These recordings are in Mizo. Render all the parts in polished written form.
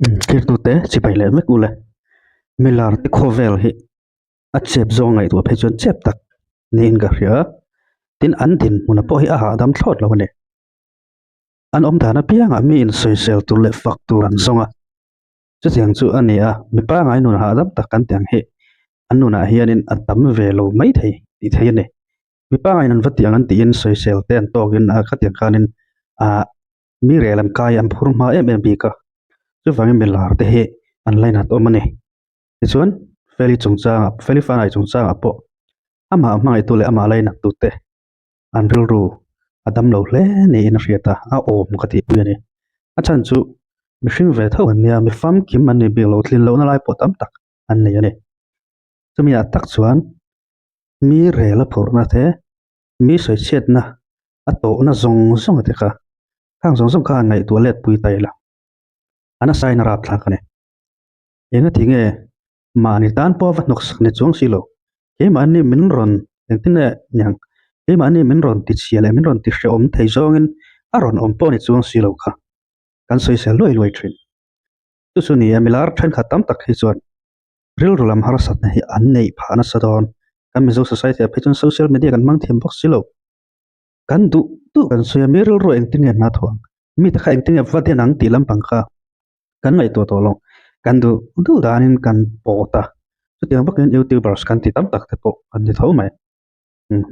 Thirtute chibai leh vek ule milar te khawvel hi a chep zawng ngaihtuah phei chuan chep tak niin ka hria tin an dinhmun pawh hi a hahdam thlawt lo a ni an awm dan apiangah mi insawisel tur leh fak tur an zawng a chutiang chu a ni a mi pangngai nun hahdam tak kan tih ang hi an nunah hianin a tam ve lo mai thei tih theih a ni mi pangngai an va tih ang an tiin sawisel te an tawkin a khatiang khanin ah. Mi rel an kai an phur hma em em bik a, chuvangin mi lar te hi an lainat awm a ni. Tichuan Feli chungchangah Feli Fanai chungchangah pawh amah hmangaihtu leh amah lainattu te an rilru a dam lo hle niin a hriat a, a awm ka tihpui a ni. A chhan chu mihring ve tho an nia, mi famkim an ni bik lo, tlin lohna lai pawh tam tak an nei a ni. Chumi ah tak chuan mi rel a phurhna te, mi sawichhiatna a tawhna zawng zawng a te kha khang zawng zawng kha han ngaihtuah let pui ta ila a nasa in a rap thlak a ni eng a ti nge mahni tan pawh a va hnawk sak ni chuang si lo keimahni min rawn engtin nge niang keimahni min rawn ti chhia leh min rawn ti hrehawm thei zawngin a rawn awm pawh ni chuang si lo kha kan sawisel luai luai thin chu chu ni e milar thenkhat tam tak hi chuan rilru lam harsatna hi an neih phah nasa dawn kan Mizo society ah phei chuan social media kan hmang thiam bawk si lo. Kan duh duh kan sawi a, mi rilru engtin nge hna thawh ang, mite kha engtin nge va den ang tih lampang kha kan ngaihtuah tawh lo, kan duh duh danin kan pawt a, chutiang bawkin youtubers kan ti tam tak te pawh an ni tho mai.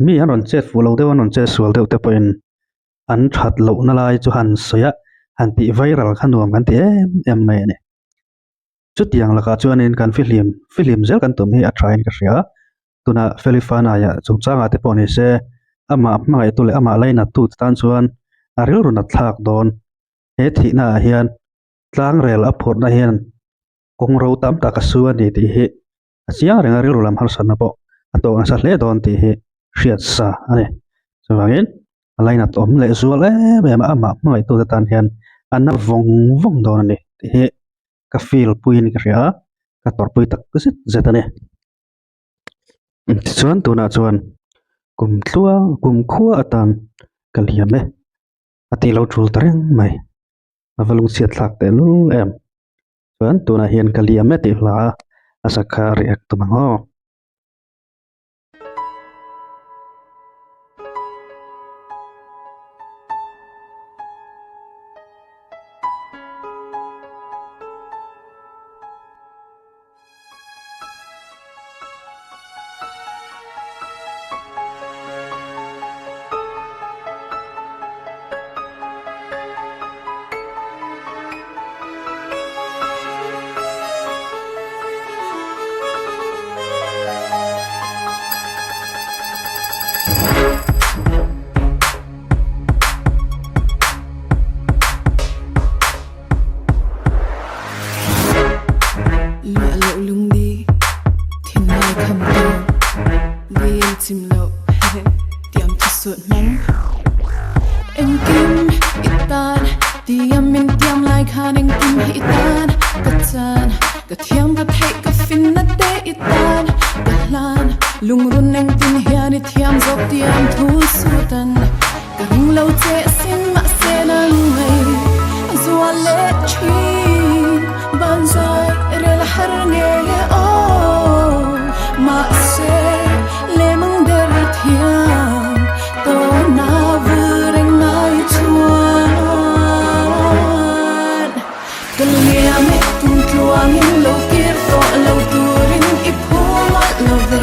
Mi an rawn chet fuh lo deuh an rawn chet sual deuh te pawhin an that lohna lai chu han sawi a, han tih viral kha nuam kan ti em em mai a ni. Chutiang lakah chuanin kan fihlim fihlim zel kan tum hi a thain ka hria. Tuna Felifanaia chungchangah te pawh ni se, amah hmangaihtu leh amah lainattu te tan chuan a rilru nat thlak dawn. He thihna ah hian tlangrel a phurhna hian kawng ro tam tak a su a ni tih hi a chiang reng a, rilru lam harsatna pawh a tawk nasa hle dawn tih hi hriat sa a ni. Chuvangin a lainat awm leh zual em em a, amah hmangaihtu te tan hian a na vawng vawng dawn a ni tih hi ka feel puiin ka hria a, ka tawrhpui tak zet zet a ni. Tichuan tunah chuan kum tluang kum khua atan ka liam e a tih lo tul ta reng mai a va lungchhiat thlak teh lul em chuan tunah hian ka liam e tih hla a a sak kha a react tum ang aw. Luah loh lungdi thinlai kham tu dil chim loh tiam thu sut hmang engkim i tan tiam min tiam lai khan engkim hi i tan ka chan ka thiam ka theih ka fin na te i tan ka hlan lungrun engtin hian i thiam zawk tiam thu sutan Ka ring lo che sin mahse nang mai zual leh thin banzai rel har nge aw mahse lemang der thiam tawna vur eng ngai chuan ka liam e tum tluangin lo kir tawh lo turin i phu mawlh lo ve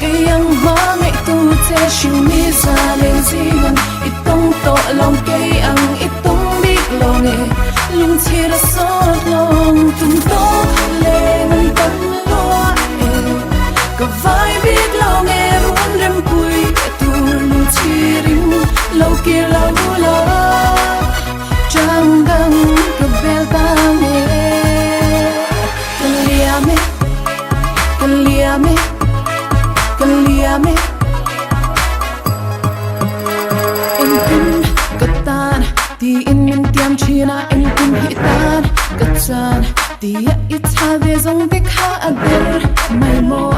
kei ang hma ngaihtu che hring mi za leng zingan i tawng tawh lawng kei ang i tawng bik lo nge lungchhir a sawt lawng tum tawk leng an tam lua e ka vai bik lo nge run rempui tur lungchhirin lo kir lo la. Chang dang ka bel ta nge Ka liam e, ka liam e, ka liam e Engkim ka tan tiin min tiam thin a engkim hi i tan ka chan tia i chhal ve zawng te kha a der mai maw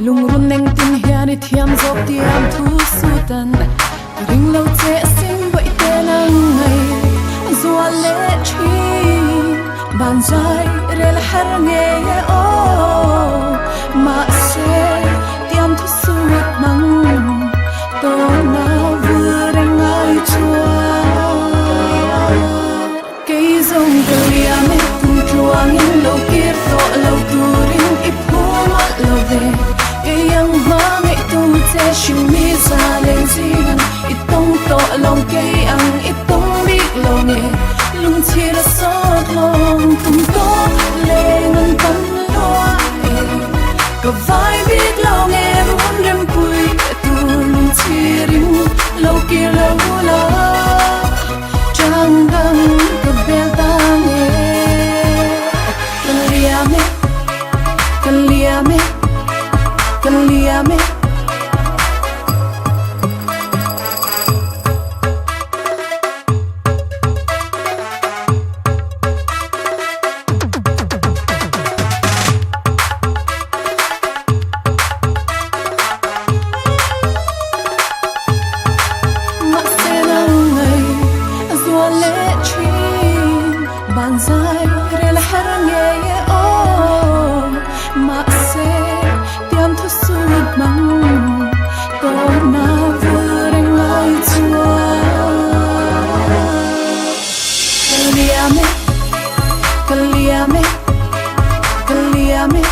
Lungrun engtin hian i thiam zawk tiam thu sutan Ka ring lo che a sin bawih te nang mai zual leh thin. Ban zai rel har nge aw Mahse tiam thu sut mang Tawna vul reng ngai chuan Kei zawng ka liam e kum tluangin lo kir tawh lo turin i phu mawlh lo ve Kei ang hma ngaihtu che hrim mi za leng zingan i tawng tawh lo kei ang i tawng bik lo nge Lungchhir a sawt lawng tum tawk leng an tam lua e Ka vai bik lo nge run rempui tur lungchhirin lo kir lo la Chang dang ka bel ta nge Ka liam e, ka liam e, ka liam e. Mahse nang ngei zual leh thin ban zai rel har ngei e aw Mahse tiam thu sut mang tawna vul reng lai chuan Ka liam e, ka liam e, ka liam e.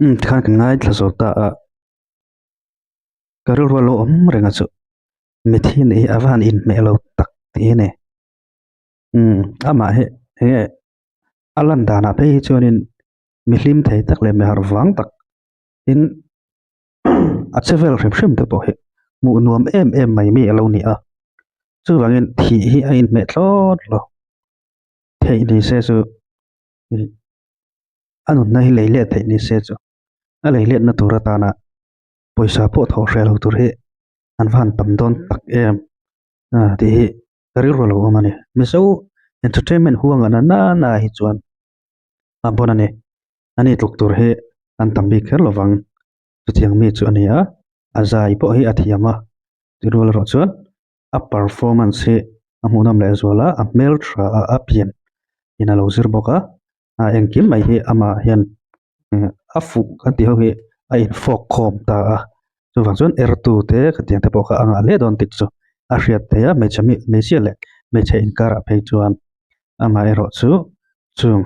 Umm tikhan kan ngaithla zawk ta a ka rilru a lo awm reng a chu mithi nih hi a va han inhmeh lo tak tih hi a ni. Umm amah hi enge a lan danah phei hi chuanin mi hlim thei tak leh mi harh vang tak tin a che vel hrim hrim te pawh hi hmuh nuam em em mai mi a lo ni a chuvangin thih hi a inhmeh thlawt lo theih ni se chu a nunna hi lei let theih ni se chu a lei letna tur atana pawisa pawh thawh hreh lo tur hi an va han tam dawn tak em tih hi. Ka rilru lo awm a ni. Mizo entertainment huanga na nana hi chuan a bon a ni. Ani tluk tur hi an tam bik kher lovang. Chutiang mi chu a ni a, a zai pawh hi a thiam a. Tih rual erawh chuan a performance hi a hmuhnawm leh zual a, a hmeltha a, a pian in a lo zir bawk a. A engkim mai hi amah hian a fuh kan tih ho hi a infawk khawm ta a chuvang chuan ertu te khatiang te pawh kha a ngah hle dawn tih chu a hriat theih a hmeichhe mi hmeichhia leh hmeichhe inkarah phei chuan amaherawh chu chung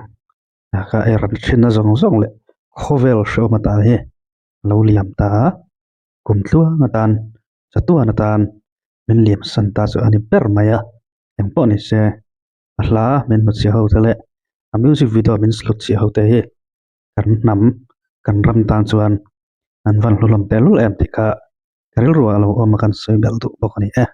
ka er thinna zawng zawng leh khawvel hrehawm atan hi a lo liam ta a kum tluang atan chatuan atan min liam san ta chu a ni ber mai a engpawh ni se. A hla min hmuchhiah ho te leh a music video min hlut chhiah ho te hi kan hnam kan ram tan chuan an van hlu hlawm tehlul em tih kha ka rilru ah a lo awm a kan sawi belh duh bawk a ni e.